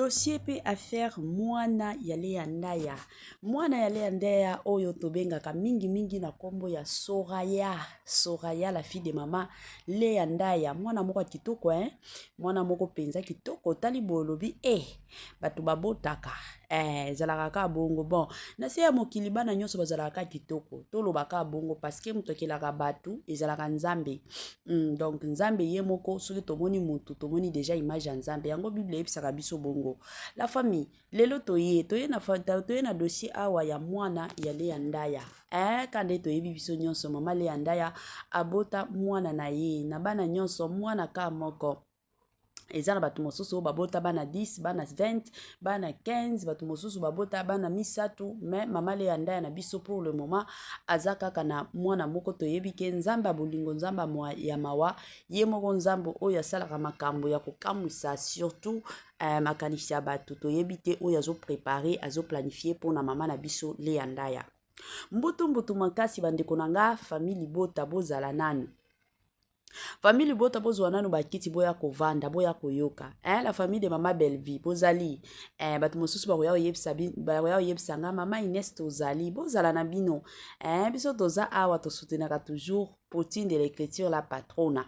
Dossier pe affaire mwana ya Lea Ndaya. Mwana ya Lea Ndaya oyo tobengaka mingi mingi na kombo ya Soraya. Soraya la fille de mama Lea Ndaya. Mwana moko ya kitoko hein? Mwana moko penza kitoko otali boye olobi eh bato babotaka eh, ezalaka kaka bongo bon na se ya mokili bana nyonso bazalaka kaka kitoko toloba kaka bongo parce que moto akelaka bato ezalaka Nzambe. Donc Nzambe ye moko soki tomoni mutu tomoni deja image ya Nzambe yango Bible eyebisaka biso bongo. La famille lelo toye toye na toye na dossier awa ya mwana ya Lea Ndaya eh ka nde toyebi biso nyonso mama Lea Ndaya abota mwana na ye na bana nyonso mwana ka moko eza na bato mosusu oyo babota bana 10 bana 20 bana 15 bato mosusu babota bana misato mais mama Lea Ndaya na biso pour le moment aza kaka na mwana moko toyebi ke Nzambe ya bolingo Nzambe ya mawa ye moko Nzambe oyo asalaka makambo ya kokamwisa surtout makanisi ya bato toyebi te oyo azoprépare azoplanifie mpona mama na biso Lea Ndaya. Mbutu mbutu makasi bandeko na nga famille libota bozala nanu famille libota bozwa nanu bakiti boya kovanda boya koyoka hein, la famille de mama Bellevue bozali eh, bato mosusu bakoya koyebisa bakoya koyebisa nga mama Ines tozali bozala na bino eh, biso toza awa tosoutenaka toujours Poutine de l'écriture la patrona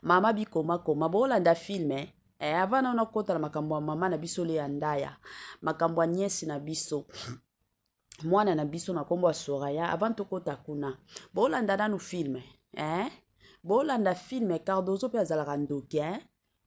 mama bikoma koma bolanda film eh, avant nano nakota na makambo ya mama na biso Lea Ndaya makambo ya nièce na biso mwana na biso na nkombo ya Soraya avant tokota kuna bolanda nanu film eh? Bolanda film Cardozo mpe azalaka ndoki eh?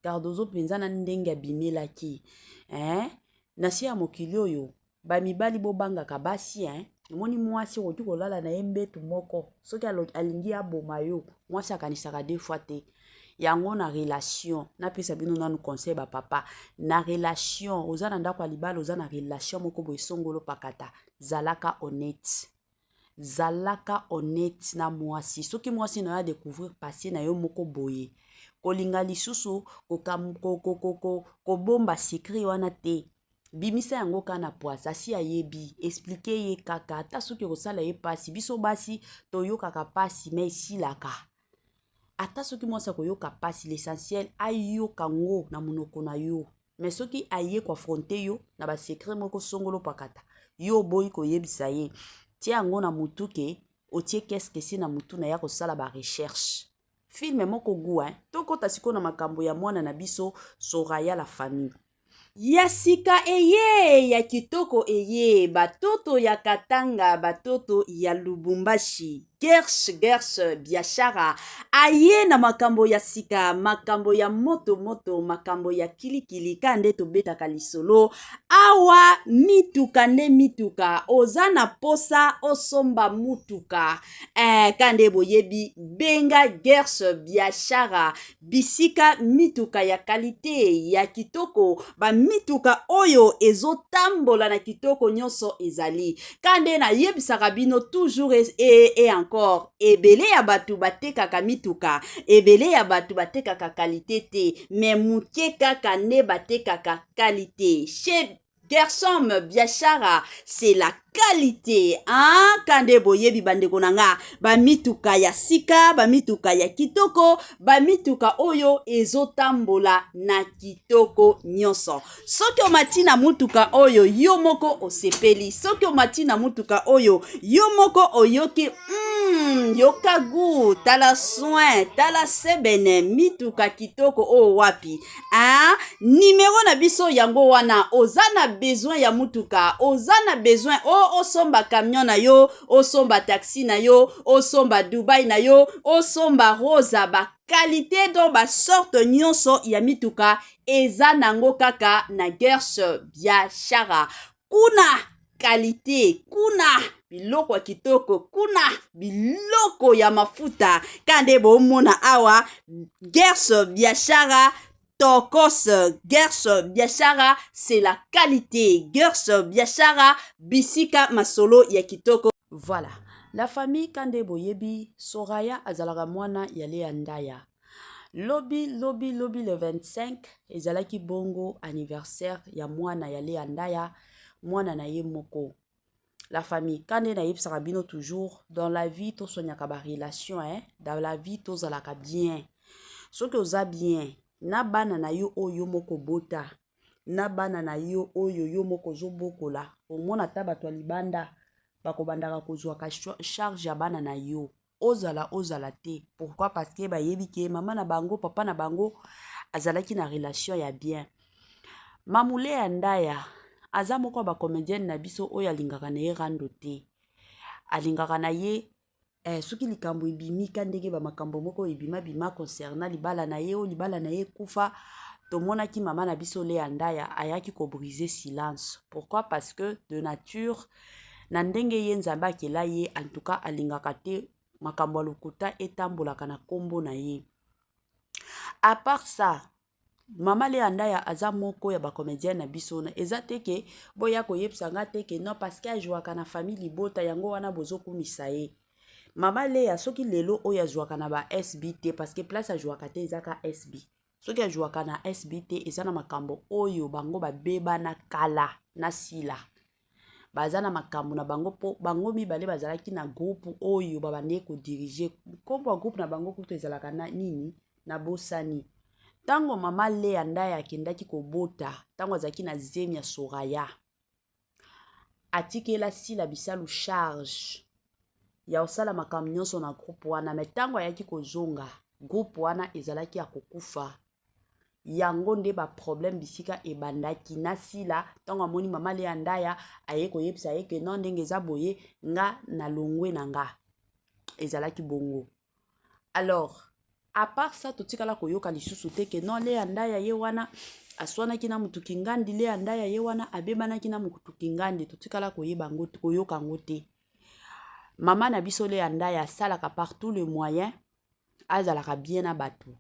Cardozo mpenza na ndenge abimelaki eh? Na se ya mokili oyo bamibali bobangaka basi eh? Omoni mwasi okoki kolala na ye mbetu moko soki alingi aboma yo mwasi akanisaka deux fois te yango na relation napesa bino nanu conseil bapapa na relation oza na ndako ya libala oza na relation moko boye songolo pakata zalaka honnête zalaka honnête na mwasi soki mwasi na yo adécouvrir passé na yo moko boye kolinga lisusu kobomba secret wana te bimisa yango kaka na poise asi ayebi explique ye kaka ata soki ekosala ye mpasi biso basi toyokaka mpasi mais esilaka ata soki mwasi akoyoka mpasi l'essentiel ayoka ngo na monoko na yo mais soki aye koaffronter yo na basecret moko songolo pakata yo oboyi koyebisa ye tia yango na mutu ke otie keskesi na mutu na ya kosala barecherche film moko gu hein? Tokɔta sikoyo na makambo ya mwana na biso Soraya la famille ya sika eye ya kitoko eye batoto ya Katanga batoto ya Lubumbashi Gersh Gersh biashara aye na makambo ya sika makambo ya moto moto makambo ya kilikili ka nde tobetaka lisolo awa mituka nde mituka oza na posa osomba mutuka ka nde boyebi benga Gersh biashara bisika mituka ya qualité ya kitoko bamituka oyo ezotambola na kitoko nyonso ezali ka nde nayebisaka bino toujours et encore ebele ya bato batekaka mituka ebele ya bato batekaka qualité te mais moke kaka nde batekaka qualité chez Gersom Biashara c'est la qualité hein? Kande boyebi bandeko na nga bamituka ya sika bamituka ya kitoko bamituka oyo ezotambola na kitoko nyonso soki omati na mutuka oyo yo moko osepeli soki omati na mutuka oyo yo moko oyoki yoka gu tala soin tala sebene mituka kitoko oyo wapi ah, nimero na biso yango wana oza na besoin ya mutuka oza na besoin o osomba camion na yo osomba taxi na yo osomba Dubai na yo osomba rosa baqualité donc basorte nyonso ya mituka eza nango kaka na Gersh Biashara kuna qualité kuna biloko ya kitoko kuna biloko ya mafuta ka nde bomona awa Gersh Biashara Tokos Gersh Biashara c'est la qualité Gersh Biashara bisika masolo ya kitoko. Voilà la famille kande boyebi Soraya azalaka mwana ya Lea Ndaya lobi lobi lobi le 25 ezalaki bongo anniversaire ya mwana ya Lea Ndaya mwana na ye moko la famille kande nayebisaka bino toujours dans la vie tosonyaka barelation hein? Dans la vie tozalaka bien soki oza bien na bana na yo oyo moko bota. na bana na yo oyo yo moko ozobokola. Omona ata bato ya libanda bakobandaka kozwaka charge ya bana na yo, ozala ozala te. Pourquoi? Parce que bayebi ke mama na bango, papa na bango azalaki na relation ya bien. Mamu Lea Ndaya aza moko ya bacomédienne na biso oyo alingaka na ye rando te, alingaka na ye soki likambo ebimika ndenge bamakambo moko ebimabima concernant libala na ye, oyo libala na ye ekufa. Tomonaki mama na biso Lea Ndaya ayaki kobriser silence. Pourquoi? Parce que de nature, na ndenge ye Nzambe akela ye, en tout cas alingaka te makambo ya lokuta etambolaka na nkombo na ye. À part ça, mama Lea Ndaya aza moko ya bacomédienne na biso. Na eza te ke boya koyebisa nga te ke non, parce que azwaka na famille libota, yango wana bozokumisa ye. Mama Lea, soki lelo oyo azwaka na ba SB te, parce que place azwaka te eza ka SB, soki azwaka na SB te, eza na makambo oyo bango babebana kala na Sila. Baza na makambo na bango, mpo bango mibale bazalaki na groupe oyo babandeki kodiriger. Nkombo ya groupe na bango kutu ezalaka na nini? Nabosani. Ntango mama Lea Ndaya akendaki kobota, ntango azalaki na zemi ya Soraya, atikela Sila Bisalu charge ya kosala makambo nyonso na groupe wana. Me ntango ayaki kozonga, groupe wana ezalaki ya kokufa. Yango nde baproblème bisika ebandaki na Sila. Ntango amoni mama Lea Ndaya, aye koyebisa ye ke non, ndenge eza boye, nga nalongwe na nga. Ezalaki bongo. Alors, à part ça, totikala koyoka lisusu te ke non, Lea Ndaya ye wana aswanaki na mutu kingandi, Lea Ndaya ye wana abebanaki na mutu kingandi. Totikala koyeba yango, koyoka yango te. Mama na biso Lea Ndaya asalaka par tout le moyen azalaka bien na bato.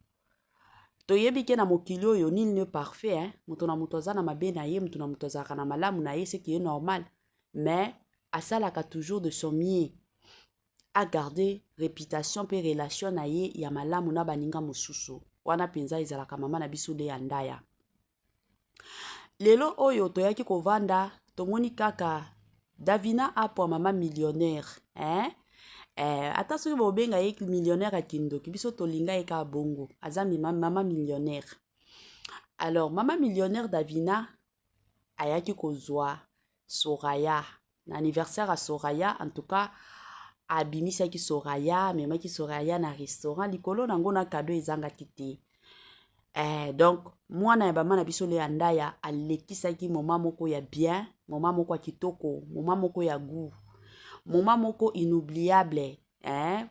Toyebi ke na mokili oyo nul n'est parfait, hein? Moto na moto aza na mabe na ye, moto na moto azalaka na malamu na ye, ce qui est normal, mais asalaka toujours de son mieux agarder réputation mpe relation na ye ya malamu na baninga mosusu. Wana mpenza ezalaka mama na biso Lea Ndaya. Lelo oyo toyaki kovanda, tomoni kaka Davina Apwa, mama millionnaire, hein? Ata soki bobenga ye millionnaire ya kindoki, biso tolinga ye kaka bongo. Aza mama millionnaire. Alors, mama millionnaire Davina ayaki kozwa Soraya na anniversaire ya Soraya. En tout cas, abimisaki Soraya, amemaki Soraya na restaurant, likolo nango na cadeau ezangaki te. Donc mwana ya bama na biso Lea Ndaya alekisaki moment moko ya bien, moment moko ya kitoko, moment moko ya goût, moment moko inoubliable.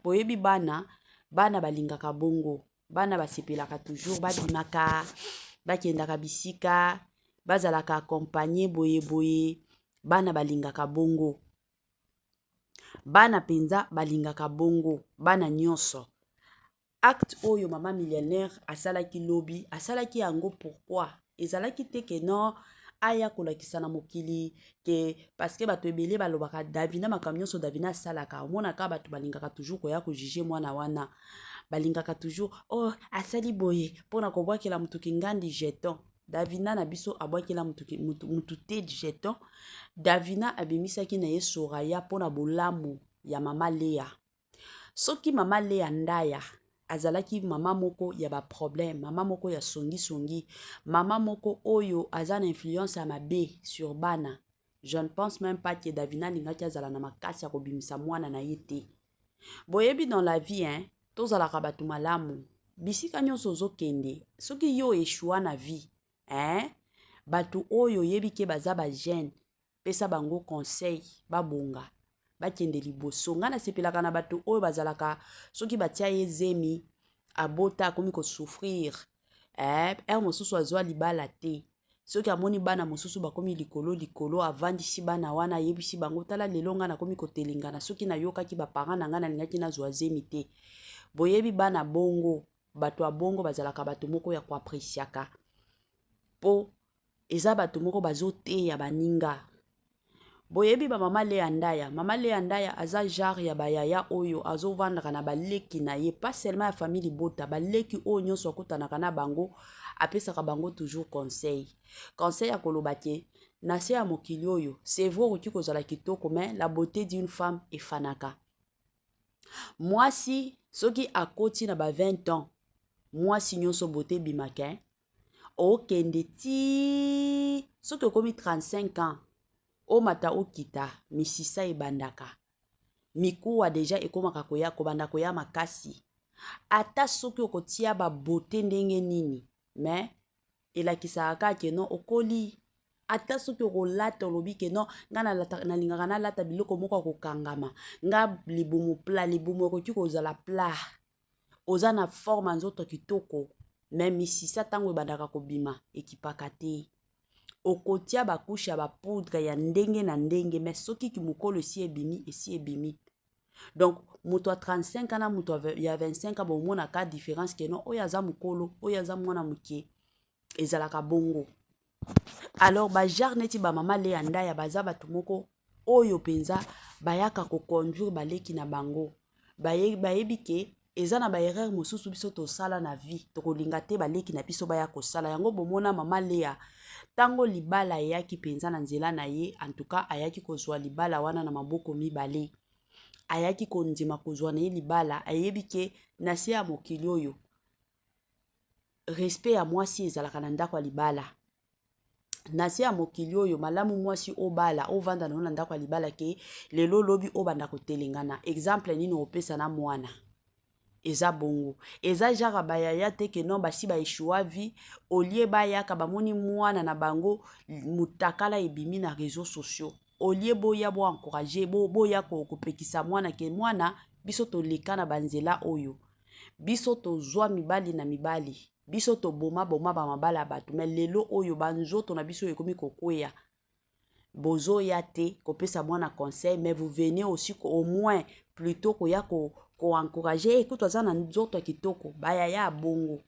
Boyebi bana, bana balingaka bongo, bana basepelaka toujours babimaka, bakendaka bisika, bazalaka accompagné boyeboye. Bana balingaka bongo, bana mpenza balingaka bongo, bana nyonso. Acte oyo mama millionnaire asalaki lobi, asalaki yango pourquoi? Ezalaki te ke non, aya kolakisa na mokili ke, parce que bato ebele balobaka Davina, makambo nyonso Davina asalaka, omonaka bato balingaka toujours koya kojuger mwana wana, balingaka toujours: oh, asali boye mpona kobwakela motu kingandi jeton. Davina na biso abwakela mutu te jeton. Davina abimisaki na ye Soraya mpona bolamu ya mama Lea. Soki mama Lea Ndaya azalaki mama moko ya baproblème, mama moko ya songisongi, mama moko oyo aza na influence ya mabe sur bana, je ne pense même pas que Davina alingaki azala na makasi ya kobimisa mwana na ye te. Boyebi, dans la vie, hein, tozalaka bato malamu bisika nyonso ozokende. Soki yo échouer na vie, hein, bato oyo oyebi ke baza bajeune, pesa bango conseil, babonga, bakende liboso. Ngai nasepelaka na bato oyo bazalaka, soki batia ye zemi, abota, akomi kosouffrir, heure mosusu azwa libala te, soki amoni bana mosusu bakomi likolo likolo, avandisi bana wana, ayebisi bango: tala, lelo ngai nakomi kotelengana, soki nayokaki baparent na ngai, nalingaki nazwa zemi te. Boyebi, bana bongo, bato ya bongo bazalaka bato moko ya koappréciaka, mpo eza bato moko bazoteya baninga. Boyebi bamama Lea Ndaya, mama Lea Ndaya aza genre ya bayaya oyo azovandaka na baleki na ye, pas seulement ya famille libota, baleki oyo nyonso akutanaka na bango, apesaka bango toujours conseil. Conseil ya koloba ke na se ya mokili oyo, c'est vrai, okoki kozala kitoko, mais la beauté d'une femme efanaka. Mwasi soki akoti na ba 20 ans, mwasi nyonso beauté ebimaka. Okende ti soki okomi 35 ans, omata okita, misisa ebandaka, mikuwa deja ekomaka koya, kobanda koya makasi. Ata soki okotia babote ndenge nini, mais elakisaka kaka ke non, okoli. Ata soki okolata, olobi ke non, nga nalingaka nalata biloko moko ya kokangama, nga libumu plat, libumu ekoki kozala plat, oza na forme ya nzoto kitoko, mais misisa ntango ebandaka kobima, ekipaka te. Okotia bacouches ya bapoudre ya ndenge na ndenge, mais soki mokolo esi ebimi, esi ebimi. Donc moto ya 35 ans na moto ya 25 ans, bomonaka différence ke non, oyo aza mokolo, oyo aza mwana moke. Ezalaka bongo. Alors bagenre neti bamama Leya Ndaya, baza bato moko oyo mpenza bayaka koconduire baleki na bango. Bayebi ke eza na baerreur mosusu biso tosala na vie, tokolinga te baleki na biso baya kosala yango. Bomona mama Leya, ntango libala eyaki mpenza na nzela na ye, en tout cas ayaki kozwa libala wana na maboko mibale. Ayaki kondima kozwa na ye libala. Ayebi ke na se ya mokili oyo, respect ya mwasi ezalaka na ndako ya libala. Na se ya mokili oyo, malamu mwasi obala, ovanda na yo na ndako ya libala, ke lelo olobi obanda kotelengana. Exemple nini opesa na mwana? Eza bongo. Eza genre bayaya te ke non, basi baéchouer vie. Au lieu bayaka, bamoni mwana na bango mutakala ebimi na réseaux sociaux, au lieu boya boencourager, boya kopekisa mwana ke mwana, biso toleka na banzela oyo, biso tozwa mibali na mibali, biso toboma boma bamabala ya bato, mais lelo oyo banzoto na biso ekomi kokweya. Bozoya te kopesa mwana conseil, mais vous venez aussi au moins plutôt koya koencourager ko ekutu aza na nzoto ya kitoko. Bayaya ya bongo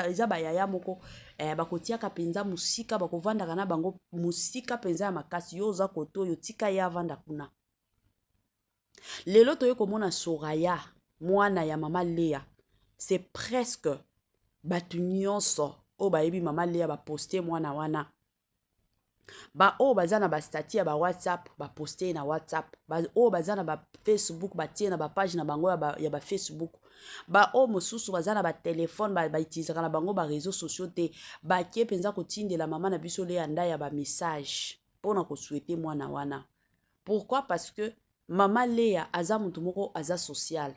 eza bayaya moko bakotiaka mpenza mosika, bakovandaka na bango mosika mpenza ya makasi. Yo oza kote oyo, tika ye avanda kuna. Lelo toye komona Soraya, mwana ya mama Lea. C'est presque bato nyonso oyo bayebi mama Lea baposte mwana wana. Baoyo baza na bastatuts ya bawhatsapp, baposte ye na WhatsApp. Oyo baza na baFacebook, batie na bapage na bango ya baFacebook. Baoyo mosusu baza na batelefone, bautilisaka na bango baréseaux sociaux te, bakie mpenza kotindela mama na biso Leya Ndaya bamessage mpona kosouhaiter mwana wana. Pourquoi? Parce que mama Leya aza motu moko aza social.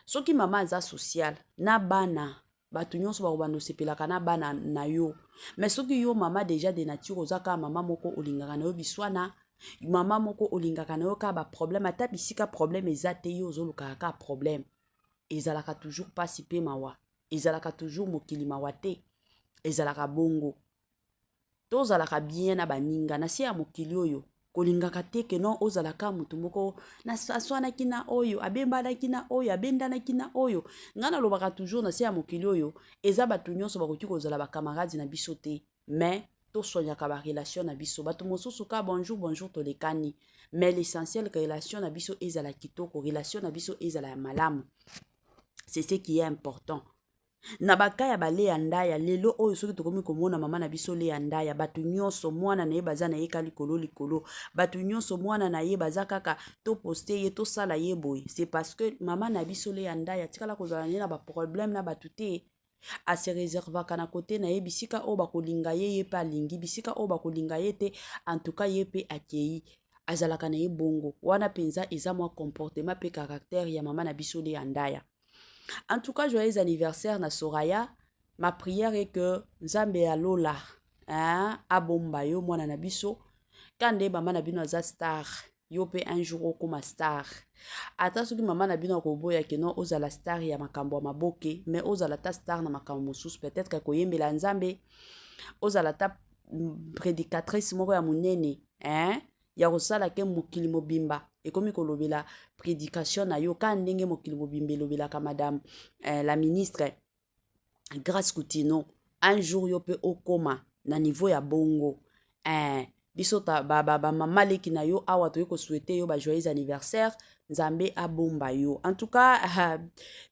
Soki mama aza social na bana, bato nyonso bakobanda osepelaka na bana na yo. Mais soki yo mama déjà de nature oza kaka mama moko olingaka na yo biswana, mama moko olingaka na yo kaka baproblème, ata bisika problème eza te, yo ozolukaka kaka problème, ezalaka toujours mpasi mpe mawa, ezalaka toujours mokili mawa te. Ezalaka bongo. Tozalaka bien na baninga na se ya mokili oyo. Kolingaka te ke non, ozalaka motu moko aswanaki na oyo, abembanaki na oyo, abendanaki na oyo. Ngai nalobaka toujours, na se ya mokili oyo, eza bato nyonso bakoki kozala bacamarade na biso te, mais tosoignaka barelation na biso. Bato mosusu ka bonjour bonjour, tolekani, mais l'essentiel, relation na biso ezala kitoko, relation na biso ezala ya malamu. C'est ce qui est important. Na baka ya baLeya Ndaya, lelo oyo soki tokomi komona mama na biso Leya Ndaya, bato nyonso mwana na ye baza na ye ka likolo likolo, bato nyonso mwana na ye baza kaka toposte ye, tosala ye boye, c'est parce que mama na biso Leya Ndaya atikala kozala na ye na baproblème na bato te. Ase réservaka na kote na ye. Bisika oyo bakolinga ye, ye mpe alingi. Bisika oyo bakolinga ye te, en tout cas ye mpe akei. Azalaka na ye bongo. Wana mpenza eza mwa comportement mpe caractère ya mama na biso Leya Ndaya. En tout cas, joyeux anniversaire na Soraya. Ma prière est que Nzambe ya lola, hein, abomba yo mwana na biso. Ka nde mama na bino aza star, yo mpe un jour okóma star. Ata soki mama na bino akoboya ke non, ozala star ya makambo ya maboke, mais ozala ta star na makambo mosusu, peut-être koyembela Nzambe, ozala ta prédicatrice moko ya monene, hein, ya kosala ke mokili mobimba ekomi kolobela prédication na yo, ka ndenge mokili mobimba elobelaka madame la ministre Grâce Kutino. Un jour yo mpe okóma na niveau ya bongo. Biso bamama ba leki na yo awa, toyei kosouhaiter yo bajoyeux anniversaire. Nzambe abomba yo. En tout cas,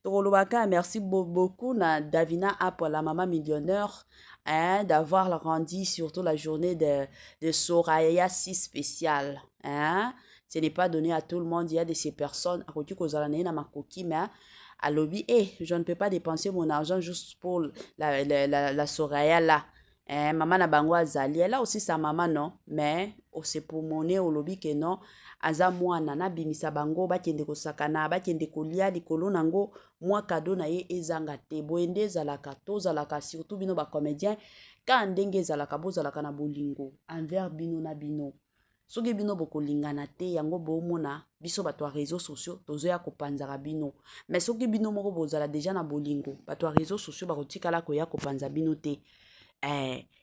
tokolobaka merci beaucoup na Davina Apo, la maman millionnaire, hein, d'avoir rendu surtout la journée de Soraya si spéciale, hein. Ce n'est pas donné à tout le monde. Il y a de ces personnes akoki kozala na ye na makoki, mais alobi: eh, je ne peux pas dépenser mon argent juste pour la Soraya là. Eh, mama na bango azali, elle a aussi sa maman, non? Mais osepumone, olobi ke non, aza mwana, nabimisa bango bakende kosakana, bakende kolia likolo nango, mwa cadeau na ye ezanga te. Boye nde ezalaka, tozalaka surtout bino bacomédien, ka ndenge ezalaka, bozalaka na bolingo envers bino na bino. Soki bino bokolingana te, yango bomona biso bato ya réseaux sociaux tozoya kopanzaka bino. Mais soki bino moko bozala déjà na bolingo, bato ya réseaux sociaux bakotikala koya kopanza bino te.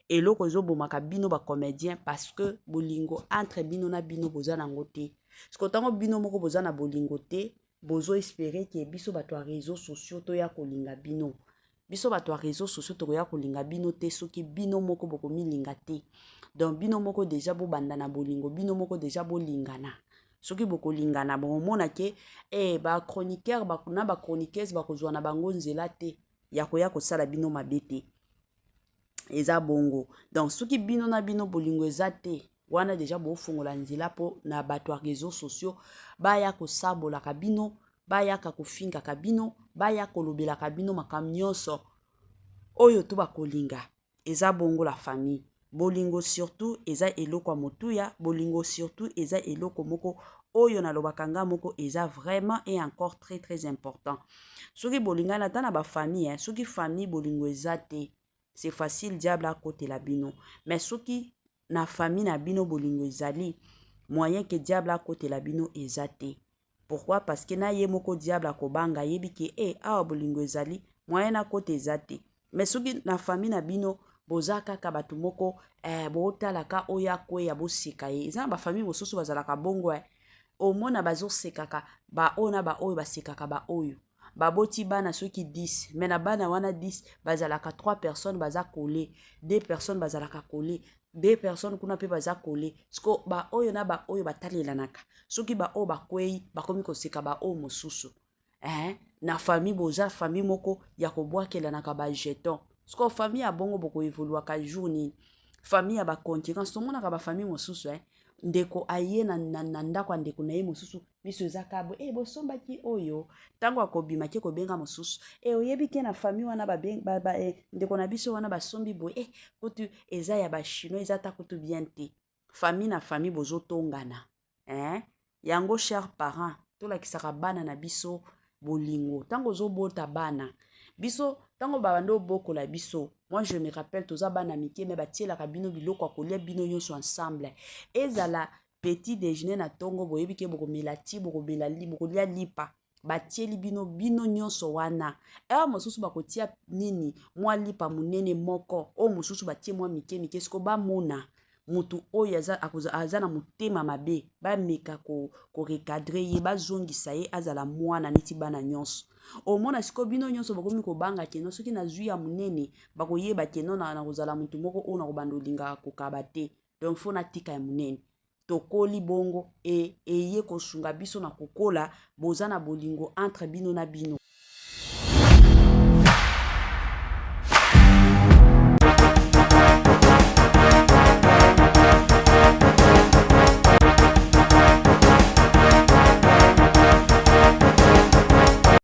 Eloko ezobomaka bino bacomédien, parce que bolingo entre bino na bino boza nango te. Siko ntango bino moko boza na bolingo te, bozoespérer ke biso bato ya réseaux sociaux toya kolinga bino. Biso bato ya réseaux sociaux tokoya kolinga bino te soki bino moko bokomilinga te. Donc bino moko déjà bobanda na bolingo, bino moko déjà bolingana. Soki bokolingana, bokomona ke bachroniqueur na bachroniqueuse bakozwa na bango nzela te ya koya kosala bino mabe te. Eza bongo. Donc soki bino na bino bolingo eza te, wana déjà bofungola nzela mpo na bato ya réseaux sociaux baya kosabolaka bino, bayaka kofingaka bino, baya kolobelaka bino makambo nyonso oyo to bakolinga. Eza bongo, la famille. Bolingo surtout eza eloko ya motuya. Bolingo surtout eza eloko moko oyo nalobaka nga moko, eza vraiment et encore très très important. Soki bolingani, ata na bafamille, eh, soki famille bolingo eza te, c'est facile diable akotela bino. Mais soki na famille na bino bolingo ezali, moyen ke diable akotela bino eza te. Pourquoi? Parce que na ye moko diable akobanga, ayebi ke awa bolingo ezali, moyen nakota eza te. Mais soki na famille na bino boza kaka bato moko, botalaka oyo akweya, boseka ye. Eza na bafamille mosusu bazalaka bongo, omona bazosekaka baoyo na baoyo, basekaka baoyo baboti bana soki 10, mais na bana wana 10 bazalaka 3 personnes baza collé, 2 personnes bazalaka collé, 2 personnes kuna mpe baza collé. Siko baoyo na baoyo batalelanaka, soki baoyo bakwei, bakomi koseka baoyo mosusu. Na famille boza famille moko ya kobwakelanaka bajeton. Siko famille ya bongo bokoévoluaka jour nini? Famille ya baconcurrence, tomonaka bafamille mosusu, ndeko aye na ndako ya ndeko na ye mosusu, miso eza kabwe, bosombaki oyo. Ntango akobima, ke kobenga mosusu, oyebi ke na famille wana ba, ba, ba, ndeko na biso wana basombi boye, kutu eza ya bachinois, eza ta kutu bien te. Famille na famille bozotongana, eh? Yango, cher parent, tolakisaka bana na biso bolingo ntango ozobota bana. Biso ntango babanda obokola biso, moi je me rappelle, toza bana mike, mais batielaka bino biloko ya kolia bino nyonso ensemble. Ezala petit déjeuner na ntongo, boyebi ke bokomela ti, bokomela, bokolia lipa, batieli bino, bino nyonso wana. Heure mosusu bakotia nini, mwa lipa monene moko, oyo mosusu batie mwa mike mike. Siko bamona motu oyo aza na motema mabe, bameka korecadrer ye, bazongisa ye azala mwana neti bana nyonso. Omona sikoyo bino nyonso bokomi kobanga keno soki nazwi ya monene, bakoyeba keno na kozala motu moko oyo na kobanda olingaka kokaba te, donc faut natika ya monene. Tokoli bongo, eye kosunga biso na kokola. Boza na bolingo entre bino na bino.